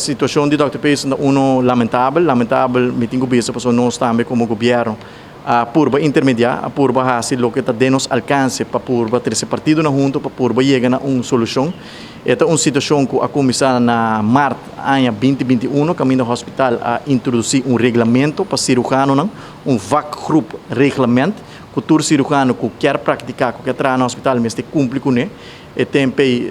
Situashon di Dr. Peterson ta uno lamentabel, lamentabel mi tin ku bisa pasobra nos tambe komo gobièrnu a purba intermediá, a purba hasi loke ta den nos alkanse pa purba trese partidonan huntu pa purba yega na un solushon. E ta un situashon ku a kuminsá na mart aña 2021 kaminda hospital a introdusí un reglamento pa siruhanonan, un vakgroep reglement ku tur siruhano ku kier praktiká, ku kier traha na hospital mester kumpli kuné. E tempo ei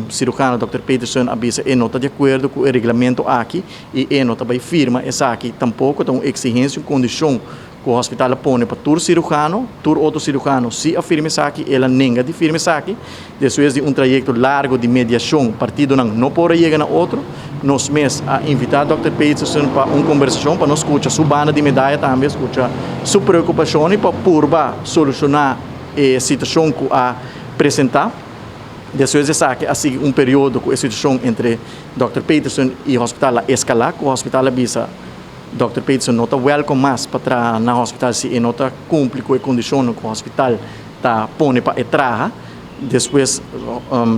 siruhano Dòkter Peterson a bisa e no ta di akuerdo ku e reglamento aki i e no ta bai firma esaki tampoko. Ta un eksigensia, un kondishon ku hospital a pone pa tur siruhano. Tur otro siruhano si a firma esaki, el a nenga di firma esaki. Despues di un trayekto largo di mediashon partidonan no por a yega na otro. Nos mes a invitá Dòkter Peterson pa un kombersashon pa nos skucha su banda di medaya tambe, skucha su preokupashon i pa purba solushoná e situashon ku a presentá. Despues di esaki a sigui un periodo ku e situashon entre Dòkter Peterson i hospital a eskalá, ku hospital a bisa Dòkter Peterson no ta wèlkom mas pa traha na hospital si e no ta kumpli ku e kondishonnan ku hospital ta pone pa e traha. Despues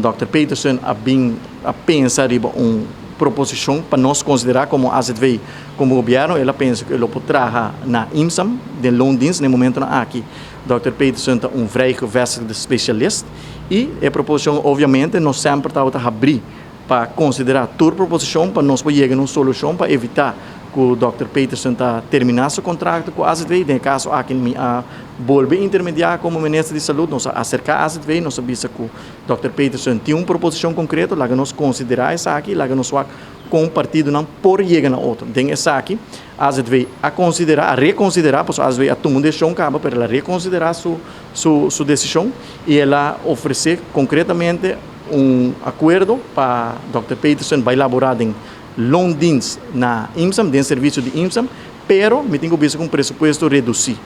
Dòkter Peterson a bin a pensa riba un proposishon pa nos konsiderá komo AZV komo gobièrnu. El a pensa ku e lo por traha na IMSAM den loondienst na e momentonan aki. Dòkter Peterson ta un vrijgevestigde specialist i e proposishon obviamente nos semper tabata habrí pa konsiderá tur proposishon pa nos por yega na un solushon pa evitá ku Dòkter Peterson ta terminá su kontrakto ku AZV. Den e kaso aki mi a bolbe intermediá komo minister di salud, nos a aserká AZV, nos a bisa ku Dòkter Peterson tin un proposishon konkreto, laga nos konsiderá esaki, laga nos wak kon partidonan por yega na otro. Den esaki AZV a konsiderá, a rekonsiderá, pasobra AZV a tuma un desishon kaba, pero el a rekonsiderá su su su desishon i el a ofresé konkretamente un akuerdo pa Dòkter Peterson bai laborá den loondienst na IMSAM, den servisio di IMSAM, pero mi tin ku bisa ku un presupuesto redusí.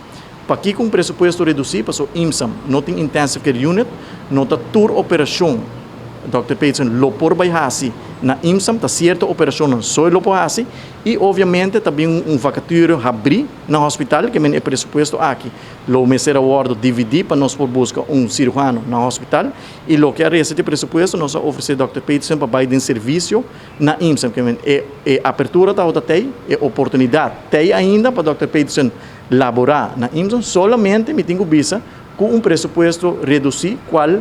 Pakiko un presupuesto redusí? Pasobra IMSAM no tin intensive care unit, no ta tur operashon Dòkter Peterson lo por bai hasi na IMSAM, ta sierto operashonnan so e lo por hasi i obviamente ta bin un vakature habrí na hospital, ke men e presupuesto aki lo mester a wòrdu dividí pa nos por buska un siruhano na hospital i loke a resta di presupuesto nos a ofresé Dòkter Peterson pa bai den servisio na IMSAM. Ke men e e apertura tabata tei, e oportunidat tei ainda pa Dòkter Peterson laborá na IMSAM, solamente mi tin ku bisa ku un presupuesto redusí kual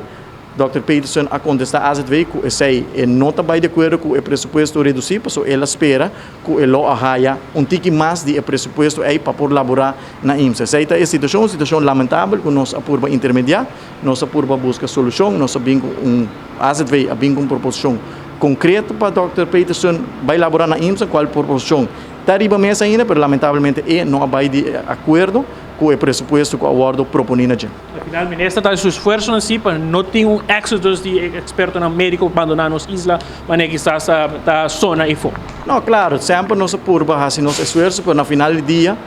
Dòkter Peterson a kontestá AZV ku esei e no ta bai di akuerdo ku e presupuesto redusí pasobra el a spera ku e lo a haya un tiki mas di e presupuesto ei pa por laborá na IMSA. Esei ta e situashon, un situashon lamentabel ku nos a purba intermediá, nos a purba buska solushon, nos a bin ku un, AZV a bin ku un proposishon konkreto pa Dòkter Peterson bai laborá na IMSA, kual proposishon ta riba mesa ainda, pero lamentablemente e no a bai di akuerdo ku e presupuesto ku a wòrdu proponí na dje. Al final minister ta haci su esfuerzonan si pa no tin un exodus di expertonan medico bandona nos isla manera kisas ta sona efo. No, claro, semper nos a purba haci nos esfuerzo, pero na final di dia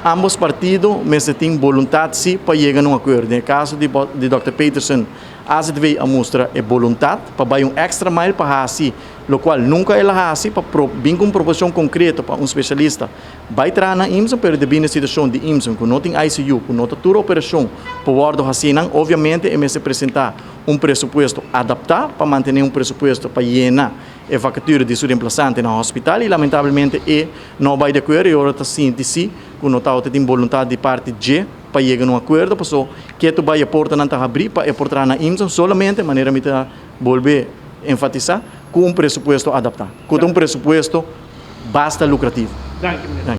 ambos partido mester tin boluntad si pa yega na un acuerdo. Den e caso di di Dòkter Peterson, AZV a mustra e boluntad pa bay un extra mile pa haci locual nunca el a haci, pa bin cu un proposicion concreto pa un specialista Bai traha na IMSA, pero debí na e situashon di IMSA ku no tin ICU, ku no ta tur operashon por wòrdu hasí nan, obviamente e mester presentá un presupuesto adaptá pa mantené un presupuesto pa yena e vakatura di su remplasante na hospital i lamentablemente e no bai di akuerdo i ora ta sinti si ku no tabata tin boluntat di parti dje pa yega na un akuerdo paso ketu bai e portanan ta habrí pa e por traha na IMSA solamente manera mi ta bolbe enfatisá ku un presupuesto adaptá ku ta un presupuesto basta lucrativo. Danki meneer.